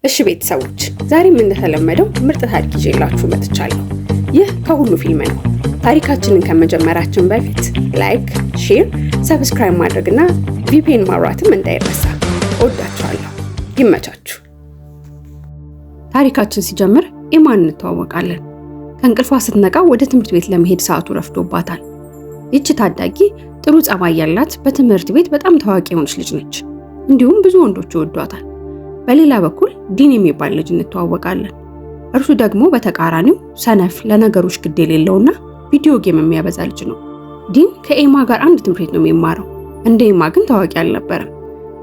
እሺ ቤተሰቦች፣ ዛሬም እንደተለመደው ምርጥ ታሪክ ይዤላችሁ መጥቻለሁ። ይህ ከሁሉ ፊልም ነው። ታሪካችንን ከመጀመራችን በፊት like፣ share፣ subscribe ማድረግና VPN ማብራትም እንዳይረሳ። እወዳችኋለሁ። ይመቻችሁ። ታሪካችን ሲጀምር ኤማን እንተዋወቃለን። ከእንቅልፏ ስትነቃ ወደ ትምህርት ቤት ለመሄድ ሰዓቱ ረፍዶባታል። ይቺ ታዳጊ ጥሩ ጸባይ ያላት፣ በትምህርት ቤት በጣም ታዋቂ የሆነች ልጅ ነች። እንዲሁም ብዙ ወንዶች ይወዷታል። በሌላ በኩል ዲን የሚባል ልጅ እንተዋወቃለን። እርሱ ደግሞ በተቃራኒው ሰነፍ፣ ለነገሮች ግድ የሌለውና video game የሚያበዛ ልጅ ነው። ዲን ከኤማ ጋር አንድ ትምህርት ቤት ነው የሚማረው። እንደ ኤማ ግን ታዋቂ አልነበረም።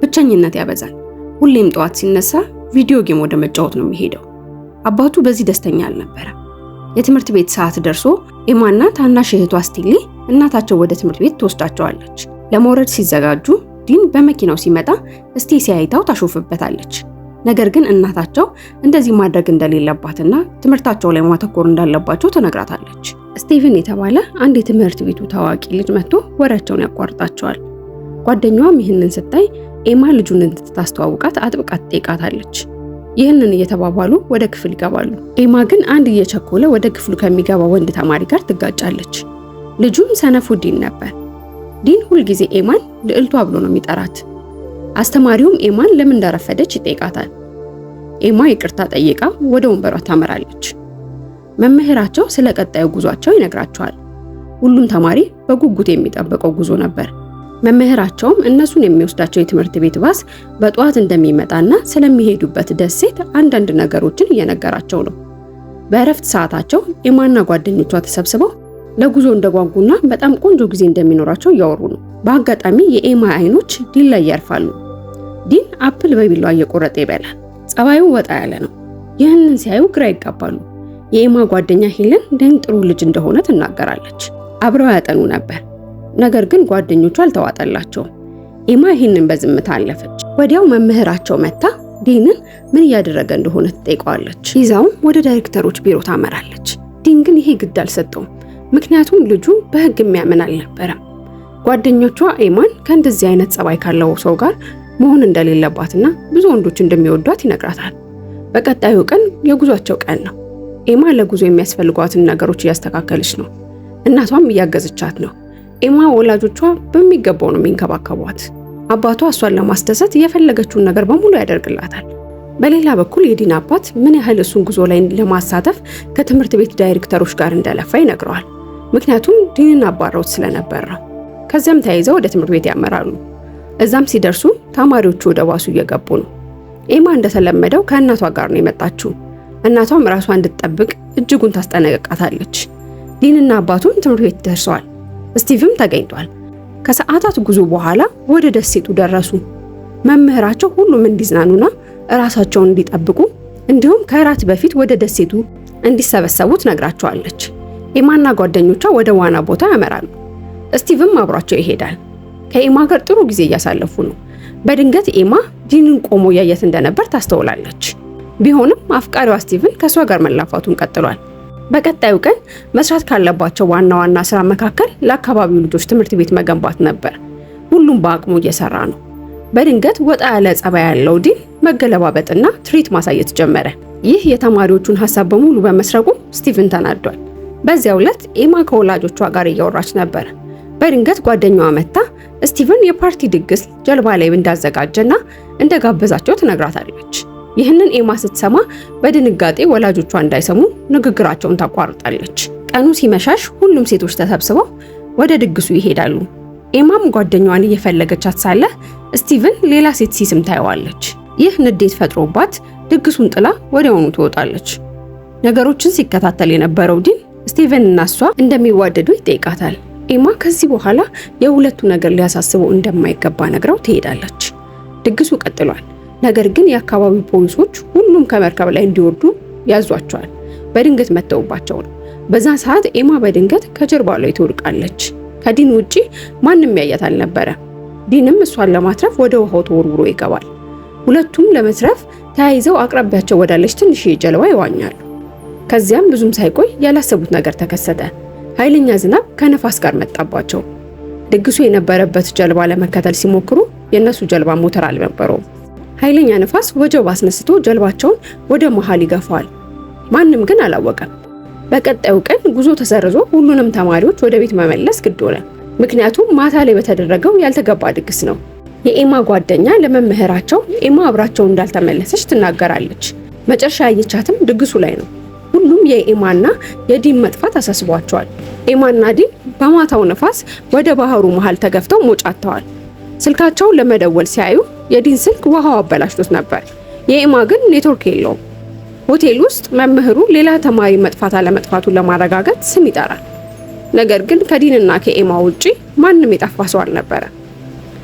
ብቸኝነት ያበዛል። ሁሌም ጠዋት ሲነሳ video game ወደ መጫወት ነው የሚሄደው። አባቱ በዚህ ደስተኛ አልነበረም። የትምህርት ቤት ሰዓት ደርሶ ኤማና ታናሽ እህቷ ስቲሊ እናታቸው ወደ ትምህርት ቤት ትወስዳቸዋለች። ለመውረድ ሲዘጋጁ ዲን በመኪናው ሲመጣ ስቴሲ አይታው ታሾፍበታለች። ነገር ግን እናታቸው እንደዚህ ማድረግ እንደሌለባትና ትምህርታቸው ላይ ማተኮር እንዳለባቸው ትነግራታለች። ስቲቨን የተባለ አንድ የትምህርት ቤቱ ታዋቂ ልጅ መጥቶ ወሬያቸውን ያቋርጣቸዋል። ጓደኛዋም ይህንን ስታይ ኤማ ልጁን እንድታስተዋውቃት አጥብቃ ትጠይቃታለች። ይህንን እየተባባሉ ወደ ክፍል ይገባሉ። ኤማ ግን አንድ እየቸኮለ ወደ ክፍሉ ከሚገባ ወንድ ተማሪ ጋር ትጋጫለች። ልጁም ሰነፉ ዲን ነበር። ዲን ሁልጊዜ ኤማን ልዕልቷ ብሎ ነው የሚጠራት። አስተማሪውም ኤማን ለምን እንዳረፈደች ይጠይቃታል። ኤማ ይቅርታ ጠይቃ ወደ ወንበሯ ታመራለች። መምህራቸው ስለ ቀጣዩ ጉዟቸው ይነግራቸዋል። ሁሉም ተማሪ በጉጉት የሚጠብቀው ጉዞ ነበር። መምህራቸውም እነሱን የሚወስዳቸው የትምህርት ቤት ባስ በጠዋት እንደሚመጣና ስለሚሄዱበት ደሴት አንዳንድ ነገሮችን እየነገራቸው ነው። በእረፍት ሰዓታቸው ኤማና ጓደኞቿ ተሰብስበው ለጉዞ እንደጓጉና በጣም ቆንጆ ጊዜ እንደሚኖራቸው እያወሩ ነው። በአጋጣሚ የኤማ አይኖች ዲን ላይ ያርፋሉ። ዲን apple በቢላዋ እየቆረጠ ይበላል። ጸባዩ ወጣ ያለ ነው። ይህንን ሲያዩ ግራ ይጋባሉ። የኤማ ጓደኛ ሄለን ዲን ጥሩ ልጅ እንደሆነ ትናገራለች። አብረው ያጠኑ ነበር። ነገር ግን ጓደኞቹ አልተዋጠላቸውም። ኤማ ይህንን በዝምታ አለፈች። ወዲያው መምህራቸው መጥታ ዲንን ምን እያደረገ እንደሆነ ትጠይቀዋለች። ይዛውም ወደ ዳይሬክተሮች ቢሮ ታመራለች። ዲን ግን ይሄ ግድ አልሰጠውም። ምክንያቱም ልጁ በሕግ የሚያምን አልነበረም። ጓደኞቿ ኤማን ከእንደዚህ አይነት ጸባይ ካለው ሰው ጋር መሆን እንደሌለባትና ብዙ ወንዶች እንደሚወዷት ይነግራታል። በቀጣዩ ቀን የጉዟቸው ቀን ነው። ኤማ ለጉዞ የሚያስፈልጓትን ነገሮች እያስተካከለች ነው። እናቷም እያገዘቻት ነው። ኤማ ወላጆቿ በሚገባው ነው የሚንከባከቧት። አባቷ እሷን ለማስደሰት የፈለገችውን ነገር በሙሉ ያደርግላታል። በሌላ በኩል የዲን አባት ምን ያህል እሱን ጉዞ ላይ ለማሳተፍ ከትምህርት ቤት ዳይሬክተሮች ጋር እንደለፋ ይነግረዋል። ምክንያቱም ዲንን አባረውት ስለነበር ነው። ከዚያም ተያይዘው ወደ ትምህርት ቤት ያመራሉ። እዛም ሲደርሱ ተማሪዎቹ ወደ ባሱ እየገቡ ነው። ኤማ እንደተለመደው ከእናቷ ጋር ነው የመጣችው። እናቷም ራሷ እንድትጠብቅ እጅጉን ታስጠነቅቃታለች። ዲንና አባቱም ትምህርት ቤት ደርሰዋል። ስቲቭም ተገኝቷል። ከሰዓታት ጉዞ በኋላ ወደ ደሴቱ ደረሱ። መምህራቸው ሁሉም እንዲዝናኑና እራሳቸውን እንዲጠብቁ እንዲሁም ከእራት በፊት ወደ ደሴቱ እንዲሰበሰቡ ትነግራቸዋለች። ኤማና ጓደኞቿ ወደ ዋና ቦታ ያመራሉ። ስቲቭም አብሯቸው ይሄዳል። ከኤማ ጋር ጥሩ ጊዜ እያሳለፉ ነው። በድንገት ኤማ ዲንን ቆሞ እያያት እንደነበር ታስተውላለች። ቢሆንም አፍቃሪዋ ስቲቭን ከእሷ ጋር መላፋቱን ቀጥሏል። በቀጣዩ ቀን መስራት ካለባቸው ዋና ዋና ስራ መካከል ለአካባቢው ልጆች ትምህርት ቤት መገንባት ነበር። ሁሉም በአቅሙ እየሰራ ነው። በድንገት ወጣ ያለ ጸባይ ያለው ዲን መገለባበጥና ትርኢት ማሳየት ጀመረ። ይህ የተማሪዎቹን ሀሳብ በሙሉ በመስረቁ ስቲቭን ተናዷል። በዚያው ዕለት ኤማ ከወላጆቿ ጋር እያወራች ነበር። በድንገት ጓደኛዋ መጥታ ስቲቭን የፓርቲ ድግስ ጀልባ ላይ እንዳዘጋጀና እንደጋበዛቸው ትነግራታለች። ይህንን ኤማ ስትሰማ በድንጋጤ ወላጆቿ እንዳይሰሙ ንግግራቸውን ታቋርጣለች። ቀኑ ሲመሻሽ ሁሉም ሴቶች ተሰብስበው ወደ ድግሱ ይሄዳሉ። ኤማም ጓደኛዋን እየፈለገቻት ሳለ ስቲቭን ሌላ ሴት ሲስም ታየዋለች። ይህ ንዴት ፈጥሮባት ድግሱን ጥላ ወዲያውኑ ትወጣለች። ነገሮችን ሲከታተል የነበረው ዲን ስቲቨን እና እሷ እንደሚዋደዱ ይጠይቃታል። ኤማ ከዚህ በኋላ የሁለቱ ነገር ሊያሳስበው እንደማይገባ ነግራው ትሄዳለች። ድግሱ ቀጥሏል። ነገር ግን የአካባቢው ፖሊሶች ሁሉም ከመርከብ ላይ እንዲወርዱ ያዟቸዋል። በድንገት መተውባቸው ነው። በዛ ሰዓት ኤማ በድንገት ከጀልባው ላይ ትወድቃለች። ከዲን ውጪ ማንም ያያት አልነበረ። ዲንም እሷን ለማትረፍ ወደ ውሃው ተወርውሮ ይገባል። ሁለቱም ለመትረፍ ተያይዘው አቅራቢያቸው ወዳለች ትንሽዬ ጀልባ ይዋኛሉ። ከዚያም ብዙም ሳይቆይ ያላሰቡት ነገር ተከሰተ። ኃይለኛ ዝናብ ከነፋስ ጋር መጣባቸው። ድግሱ የነበረበት ጀልባ ለመከተል ሲሞክሩ የእነሱ ጀልባ ሞተር አልነበረውም። ኃይለኛ ንፋስ ወጀብ አስነስቶ ጀልባቸውን ወደ መሃል ይገፋዋል። ማንም ግን አላወቀም። በቀጣዩ ቀን ጉዞ ተሰርዞ ሁሉንም ተማሪዎች ወደ ቤት መመለስ ግድ ሆነ። ምክንያቱም ማታ ላይ በተደረገው ያልተገባ ድግስ ነው። የኤማ ጓደኛ ለመምህራቸው ኤማ አብራቸው እንዳልተመለሰች ትናገራለች። መጨረሻ ያየቻትም ድግሱ ላይ ነው። ሁሉም የኤማና የዲን መጥፋት አሳስቧቸዋል። ኤማና ዲን በማታው ነፋስ ወደ ባህሩ መሃል ተገፍተው መውጫ አጥተዋል። ስልካቸውን ለመደወል ሲያዩ የዲን ስልክ ውሃው አበላሽቶት ነበር። የኤማ ግን ኔትወርክ የለውም። ሆቴል ውስጥ መምህሩ ሌላ ተማሪ መጥፋት አለመጥፋቱን ለማረጋገጥ ስም ይጠራል። ነገር ግን ከዲንና ከኤማ ውጪ ማንም የጠፋ ሰው አልነበረ።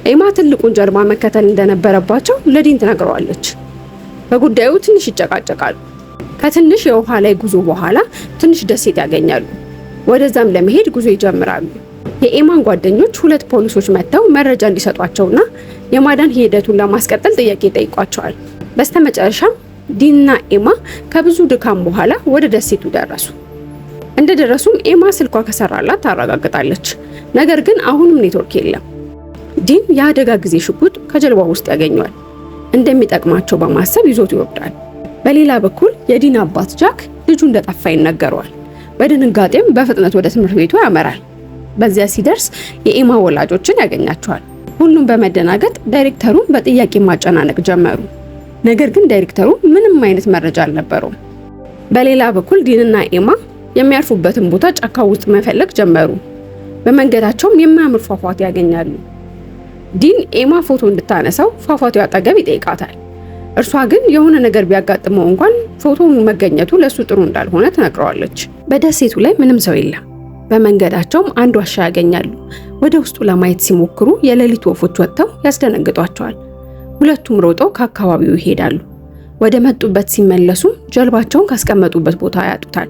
ኤማ ትልቁን ጀልባ መከተል እንደነበረባቸው ለዲን ትነግረዋለች። በጉዳዩ ትንሽ ይጨቃጨቃሉ። ከትንሽ የውሃ ላይ ጉዞ በኋላ ትንሽ ደሴት ያገኛሉ። ወደዛም ለመሄድ ጉዞ ይጀምራሉ። የኤማን ጓደኞች ሁለት ፖሊሶች መጥተው መረጃ እንዲሰጧቸውና የማዳን ሂደቱን ለማስቀጠል ጥያቄ ይጠይቋቸዋል። በስተመጨረሻም ዲንና ኤማ ከብዙ ድካም በኋላ ወደ ደሴቱ ደረሱ። እንደደረሱም ኤማ ስልኳ ከሰራላት ታረጋግጣለች። ነገር ግን አሁንም ኔትወርክ የለም። ዲን የአደጋ ጊዜ ሽጉጥ ከጀልባው ውስጥ ያገኘዋል። እንደሚጠቅማቸው በማሰብ ይዞት ይወርዳል። በሌላ በኩል የዲን አባት ጃክ ልጁ እንደጠፋ ይነገረዋል። በድንጋጤም በፍጥነት ወደ ትምህርት ቤቱ ያመራል። በዚያ ሲደርስ የኤማ ወላጆችን ያገኛቸዋል። ሁሉም በመደናገጥ ዳይሬክተሩን በጥያቄ ማጨናነቅ ጀመሩ። ነገር ግን ዳይሬክተሩ ምንም አይነት መረጃ አልነበረውም። በሌላ በኩል ዲንና ኤማ የሚያርፉበትን ቦታ ጫካ ውስጥ መፈለግ ጀመሩ። በመንገዳቸውም የሚያምር ፏፏቴ ያገኛሉ። ዲን ኤማ ፎቶ እንድታነሳው ፏፏቴው አጠገብ ይጠይቃታል። እርሷ ግን የሆነ ነገር ቢያጋጥመው እንኳን ፎቶ መገኘቱ ለሱ ጥሩ እንዳልሆነ ትነግረዋለች። በደሴቱ ላይ ምንም ሰው የለም። በመንገዳቸውም አንድ ዋሻ ያገኛሉ። ወደ ውስጡ ለማየት ሲሞክሩ የሌሊት ወፎች ወጥተው ያስደነግጧቸዋል። ሁለቱም ሮጠው ከአካባቢው ይሄዳሉ። ወደ መጡበት ሲመለሱም ጀልባቸውን ካስቀመጡበት ቦታ ያጡታል።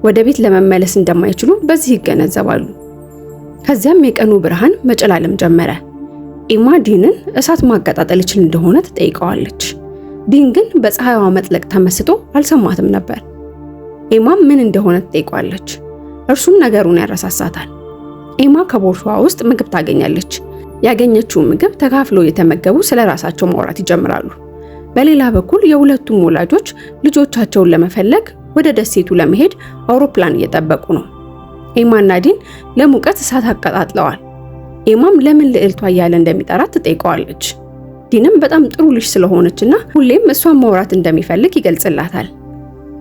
ወደ ቤት ለመመለስ እንደማይችሉ በዚህ ይገነዘባሉ። ከዚያም የቀኑ ብርሃን መጨላለም ጀመረ። ኤማ ዲንን እሳት ማቀጣጠል ይችል እንደሆነ ትጠይቀዋለች። ዲን ግን በፀሐይዋ መጥለቅ ተመስጦ አልሰማትም ነበር። ኤማም ምን እንደሆነ ትጠይቀዋለች። እርሱም ነገሩን ያረሳሳታል። ኤማ ከቦርሳዋ ውስጥ ምግብ ታገኛለች። ያገኘችውን ምግብ ተካፍለው እየተመገቡ ስለ ራሳቸው ማውራት ይጀምራሉ። በሌላ በኩል የሁለቱም ወላጆች ልጆቻቸውን ለመፈለግ ወደ ደሴቱ ለመሄድ አውሮፕላን እየጠበቁ ነው። ኤማና ዲን ለሙቀት እሳት አቀጣጥለዋል። ኤማም ለምን ልዕልቷ እያለ እንደሚጠራት ትጠይቀዋለች። ዲንም በጣም ጥሩ ልጅ ስለሆነችና ሁሌም እሷን ማውራት እንደሚፈልግ ይገልጽላታል።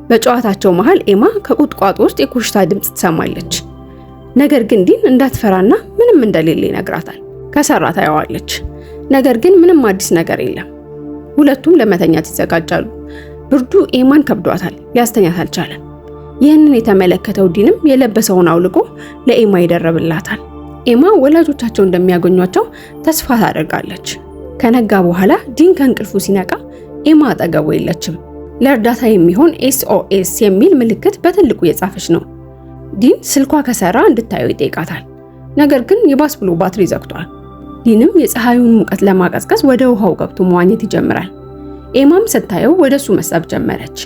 በጨዋታቸው መሃል ኤማ ከቁጥቋጦ ውስጥ የኮሽታ ድምፅ ትሰማለች። ነገር ግን ዲን እንዳትፈራና ምንም እንደሌለ ይነግራታል። ከሰራ ታየዋለች። ነገር ግን ምንም አዲስ ነገር የለም። ሁለቱም ለመተኛት ይዘጋጃሉ። ብርዱ ኤማን ከብዷታል፣ ሊያስተኛት አልቻለም። ይህንን የተመለከተው ዲንም የለበሰውን አውልቆ ለኤማ ይደረብላታል። ኤማ ወላጆቻቸው እንደሚያገኟቸው ተስፋ ታደርጋለች። ከነጋ በኋላ ዲን ከእንቅልፉ ሲነቃ ኤማ አጠገቡ የለችም። ለእርዳታ የሚሆን SOS የሚል ምልክት በትልቁ እየጻፈች ነው። ዲን ስልኳ ከሰራ እንድታየው ይጠይቃታል። ነገር ግን ይባስ ብሎ ባትሪ ዘግቷል። ዲንም የፀሐዩን ሙቀት ለማቀዝቀዝ ወደ ውሃው ገብቶ መዋኘት ይጀምራል። ኤማም ስታየው ወደ እሱ መሳብ ጀመረች።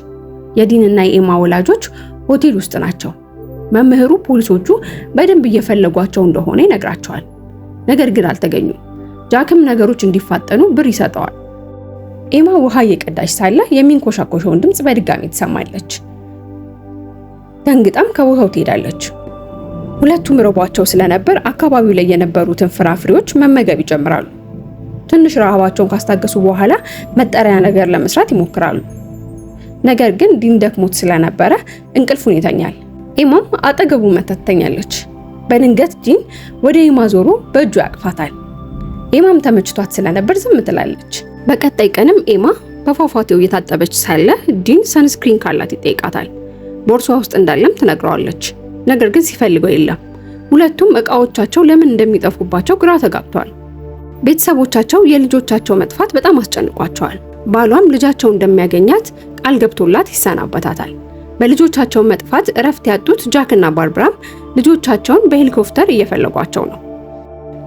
የዲንና የኤማ ወላጆች ሆቴል ውስጥ ናቸው። መምህሩ ፖሊሶቹ በደንብ እየፈለጓቸው እንደሆነ ይነግራቸዋል። ነገር ግን አልተገኙም። ጃክም ነገሮች እንዲፋጠኑ ብር ይሰጠዋል። ኤማ ውሃ እየቀዳች ሳለ የሚንኮሻኮሸውን ድምፅ በድጋሚ ትሰማለች። ደንግጣም ከቦታው ትሄዳለች። ሁለቱም ርቧቸው ስለነበር አካባቢው ላይ የነበሩትን ፍራፍሬዎች መመገብ ይጀምራሉ። ትንሽ ረሃባቸውን ካስታገሱ በኋላ መጠለያ ነገር ለመስራት ይሞክራሉ። ነገር ግን ዲን ደክሞት ስለነበረ እንቅልፉን ይተኛል። ኤማም አጠገቡ መጥታ ትተኛለች። በድንገት ዲን ወደ ኤማ ዞሮ በእጁ ያቅፋታል። ኤማም ተመችቷት ስለነበር ዝም ትላለች። በቀጣይ ቀንም ኤማ በፏፏቴው እየታጠበች ሳለ ዲን sunscreen ካላት ይጠይቃታል። ቦርሷ ውስጥ እንዳለም ትነግረዋለች። ነገር ግን ሲፈልገው የለም። ሁለቱም እቃዎቻቸው ለምን እንደሚጠፉባቸው ግራ ተጋብተዋል። ቤተሰቦቻቸው የልጆቻቸው መጥፋት በጣም አስጨንቋቸዋል። ባሏም ልጃቸው እንደሚያገኛት ቃል ገብቶላት ይሰናበታታል። በልጆቻቸው መጥፋት እረፍት ያጡት ጃክና ባርብራም ልጆቻቸውን በሄሊኮፕተር እየፈለጓቸው ነው።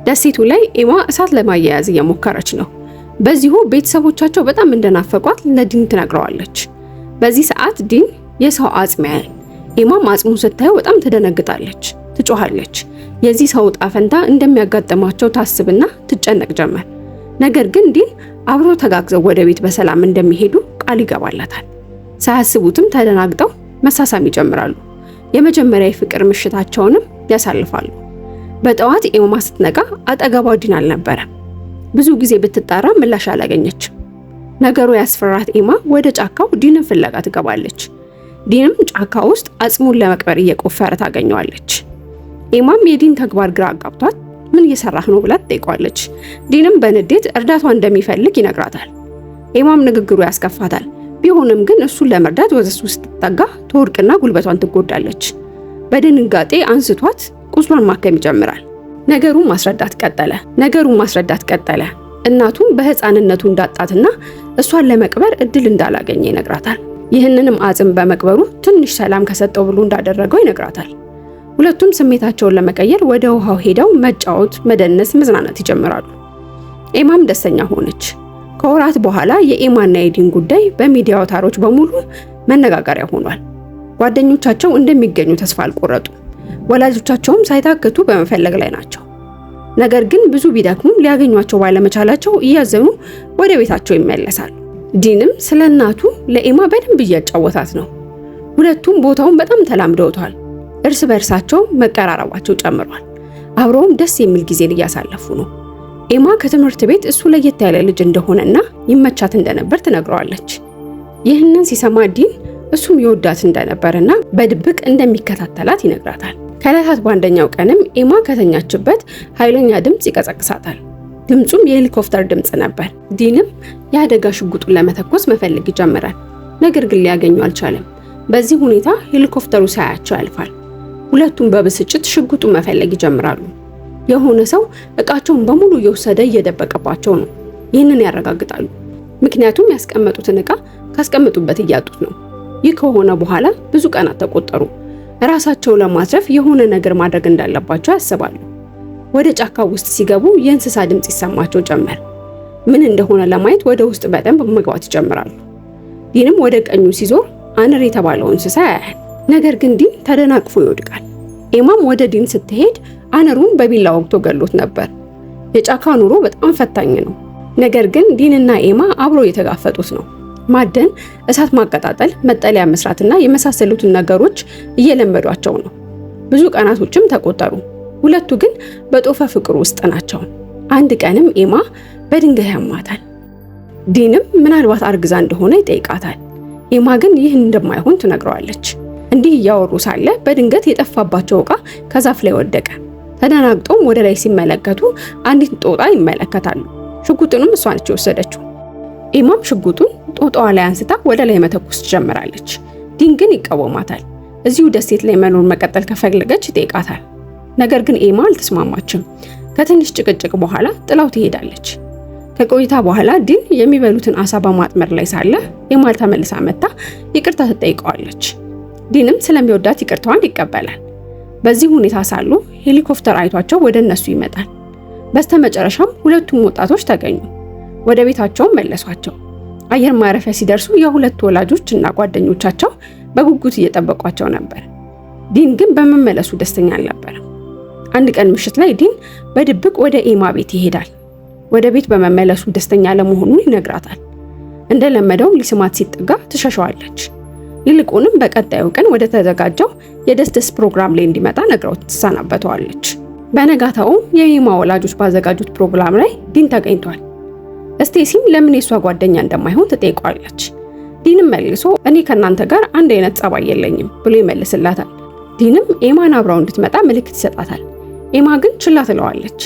ደሴቱ ላይ ኤማ እሳት ለማያያዝ እየሞከረች ነው። በዚሁ ቤተሰቦቻቸው በጣም እንደናፈቋት ለዲን ትነግረዋለች። በዚህ ሰዓት ዲን የሰው አጽም ያያል። ኤማም አጽሙን ስታየው በጣም ትደነግጣለች፣ ትጮሃለች። የዚህ ሰው ዕጣ ፈንታ እንደሚያጋጥማቸው ታስብና ትጨነቅ ጀመር። ነገር ግን ዲን አብሮ ተጋግዘው ወደ ቤት በሰላም እንደሚሄዱ ቃል ይገባላታል። ሳያስቡትም ተደናግጠው መሳሳም ይጀምራሉ። የመጀመሪያ የፍቅር ምሽታቸውንም ያሳልፋሉ። በጠዋት ኤማ ስትነቃ አጠገቧ ዲን አልነበረም። ብዙ ጊዜ ብትጣራ ምላሽ አላገኘችም። ነገሩ ያስፈራት ኤማ ወደ ጫካው ዲንን ፍለጋ ትገባለች። ዲንም ጫካ ውስጥ አጽሙን ለመቅበር እየቆፈረ ታገኘዋለች። ኤማም የዲን ተግባር ግራ አጋብቷት ምን እየሰራህ ነው ብላ ትጠይቀዋለች። ዲንም በንዴት እርዳቷ እንደሚፈልግ ይነግራታል። ኤማም ንግግሩ ያስከፋታል። ቢሆንም ግን እሱን ለመርዳት ወደ እሱ ስትጠጋ ትወድቅና ጉልበቷን ትጎዳለች። በድንጋጤ አንስቷት ቁስሏን ማከም ይጀምራል። ነገሩን ማስረዳት ቀጠለ። እናቱም በህፃንነቱ እንዳጣትና እሷን ለመቅበር እድል እንዳላገኘ ይነግራታል። ይህንንም አጽም በመቅበሩ ትንሽ ሰላም ከሰጠው ብሎ እንዳደረገው ይነግራታል። ሁለቱም ስሜታቸውን ለመቀየር ወደ ውሃው ሄደው መጫወት፣ መደነስ፣ መዝናናት ይጀምራሉ። ኤማም ደስተኛ ሆነች። ከወራት በኋላ የኤማና የዲን ጉዳይ በሚዲያ አውታሮች በሙሉ መነጋገሪያ ሆኗል። ጓደኞቻቸው እንደሚገኙ ተስፋ አልቆረጡ። ወላጆቻቸውም ሳይታክቱ በመፈለግ ላይ ናቸው። ነገር ግን ብዙ ቢደክሙም ሊያገኟቸው ባለመቻላቸው እያዘኑ ወደ ቤታቸው ይመለሳሉ። ዲንም ስለ እናቱ ለኤማ በደንብ እያጫወታት ነው። ሁለቱም ቦታውን በጣም ተላምደውታል። እርስ በእርሳቸው መቀራረባቸው ጨምሯል። አብረውም ደስ የሚል ጊዜን እያሳለፉ ነው። ኤማ ከትምህርት ቤት እሱ ለየት ያለ ልጅ እንደሆነና ይመቻት እንደነበር ትነግረዋለች። ይህንን ሲሰማ ዲን እሱም ይወዳት እንደነበርና በድብቅ እንደሚከታተላት ይነግራታል። ከዕለታት በአንደኛው ቀንም ኤማ ከተኛችበት ኃይለኛ ድምፅ ይቀሰቅሳታል። ድምፁም የሄሊኮፕተር ድምፅ ነበር። ዲንም የአደጋ ሽጉጡን ለመተኮስ መፈለግ ይጀምራል። ነገር ግን ሊያገኙ አልቻለም። በዚህ ሁኔታ ሄሊኮፕተሩ ሳያቸው ያልፋል። ሁለቱም በብስጭት ሽጉጡን መፈለግ ይጀምራሉ። የሆነ ሰው እቃቸውን በሙሉ እየወሰደ እየደበቀባቸው ነው። ይህንን ያረጋግጣሉ። ምክንያቱም ያስቀመጡትን እቃ ካስቀመጡበት እያጡት ነው። ይህ ከሆነ በኋላ ብዙ ቀናት ተቆጠሩ። ራሳቸው ለማትረፍ የሆነ ነገር ማድረግ እንዳለባቸው ያስባሉ። ወደ ጫካ ውስጥ ሲገቡ የእንስሳ ድምጽ ይሰማቸው ጀመር። ምን እንደሆነ ለማየት ወደ ውስጥ በደንብ መግባት ይጀምራሉ። ዲንም ወደ ቀኙ ሲዞር አነር የተባለው እንስሳ ያያል። ነገር ግን ዲን ተደናቅፎ ይወድቃል። ኤማም ወደ ዲን ስትሄድ አነሩን በቢላ ወግቶ ገሎት ነበር። የጫካ ኑሮ በጣም ፈታኝ ነው። ነገር ግን ዲንና ኤማ አብሮ እየተጋፈጡት ነው። ማደን፣ እሳት ማቀጣጠል፣ መጠለያ መስራትና የመሳሰሉትን ነገሮች እየለመዷቸው ነው። ብዙ ቀናቶችም ተቆጠሩ። ሁለቱ ግን በጦፈ ፍቅር ውስጥ ናቸው። አንድ ቀንም ኤማ በድንገት ያማታል። ዲንም ምናልባት አርግዛ እንደሆነ ይጠይቃታል። ኤማ ግን ይህ እንደማይሆን ትነግረዋለች። እንዲህ እያወሩ ሳለ በድንገት የጠፋባቸው ዕቃ ከዛፍ ላይ ወደቀ። ተደናግጠውም ወደ ላይ ሲመለከቱ አንዲት ጦጣ ይመለከታሉ። ሽጉጡንም እሷ ነች የወሰደችው። ኤማም ሽጉጡን ጦጣዋ ላይ አንስታ ወደ ላይ መተኮስ ትጀምራለች። ዲን ግን ይቃወማታል። እዚሁ ደሴት ላይ መኖር መቀጠል ከፈለገች ይጠይቃታል። ነገር ግን ኤማ አልተስማማችም። ከትንሽ ጭቅጭቅ በኋላ ጥላው ትሄዳለች። ከቆይታ በኋላ ዲን የሚበሉትን አሳ በማጥመር ላይ ሳለ ኤማ ተመልሳ መጥታ ይቅርታ ትጠይቀዋለች። ዲንም ስለሚወዳት ይቅርታዋን ይቀበላል። በዚህ ሁኔታ ሳሉ ሄሊኮፕተር አይቷቸው ወደ እነሱ ይመጣል። በስተመጨረሻም ሁለቱም ወጣቶች ተገኙ። ወደ ቤታቸውም መለሷቸው። አየር ማረፊያ ሲደርሱ የሁለቱ ወላጆች እና ጓደኞቻቸው በጉጉት እየጠበቋቸው ነበር። ዲን ግን በመመለሱ ደስተኛ አልነበረም። አንድ ቀን ምሽት ላይ ዲን በድብቅ ወደ ኤማ ቤት ይሄዳል። ወደ ቤት በመመለሱ ደስተኛ አለመሆኑን ይነግራታል። እንደለመደውም ሊስማት ሲጠጋ ትሸሸዋለች። ይልቁንም በቀጣዩ ቀን ወደ ተዘጋጀው የደስደስ ፕሮግራም ላይ እንዲመጣ ነግራው ትሰናበተዋለች። በነጋታውም የኤማ ወላጆች ባዘጋጁት ፕሮግራም ላይ ዲን ተገኝቷል። ስቴሲም ለምን የሷ ጓደኛ እንደማይሆን ትጠይቀዋለች። ዲንም መልሶ እኔ ከእናንተ ጋር አንድ አይነት ጸባይ የለኝም ብሎ ይመልስላታል። ዲንም ኤማን አብራው እንድትመጣ ምልክት ይሰጣታል። ኤማ ግን ችላ ትለዋለች።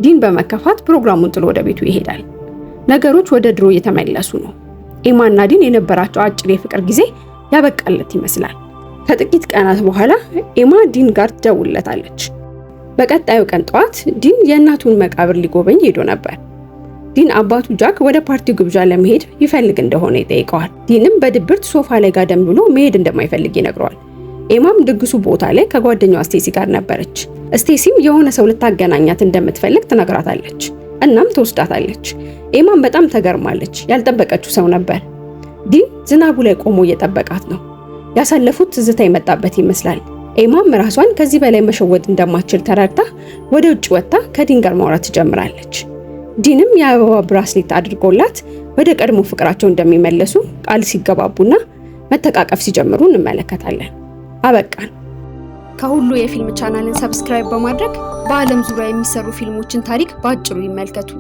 ዲን በመከፋት ፕሮግራሙን ጥሎ ወደ ቤቱ ይሄዳል። ነገሮች ወደ ድሮ እየተመለሱ ነው። ኤማና ዲን የነበራቸው አጭር የፍቅር ጊዜ ያበቃለት ይመስላል። ከጥቂት ቀናት በኋላ ኤማ ዲን ጋር ትደውልለታለች። በቀጣዩ ቀን ጠዋት ዲን የእናቱን መቃብር ሊጎበኝ ሄዶ ነበር። ዲን አባቱ ጃክ ወደ ፓርቲው ግብዣ ለመሄድ ይፈልግ እንደሆነ ይጠይቀዋል። ዲንም በድብርት ሶፋ ላይ ጋደም ብሎ መሄድ እንደማይፈልግ ይነግረዋል። ኤማም ድግሱ ቦታ ላይ ከጓደኛዋ ስቴሲ ጋር ነበረች። ስቴሲም የሆነ ሰው ልታገናኛት እንደምትፈልግ ትነግራታለች። እናም ትወስዳታለች። ኤማም በጣም ተገርማለች። ያልጠበቀችው ሰው ነበር። ዲን ዝናቡ ላይ ቆሞ እየጠበቃት ነው። ያሳለፉት ትዝታ የመጣበት ይመስላል። ኤማም ራሷን ከዚህ በላይ መሸወድ እንደማትችል ተረድታ ወደ ውጭ ወጥታ ከዲን ጋር ማውራት ትጀምራለች። ዲንም የአበባ bracelet አድርጎላት ወደ ቀድሞ ፍቅራቸው እንደሚመለሱ ቃል ሲገባቡና መተቃቀፍ ሲጀምሩ እንመለከታለን። አበቃን። ከሁሉ የፊልም ቻናልን subscribe በማድረግ በዓለም ዙሪያ የሚሰሩ ፊልሞችን ታሪክ በአጭሩ ይመልከቱ።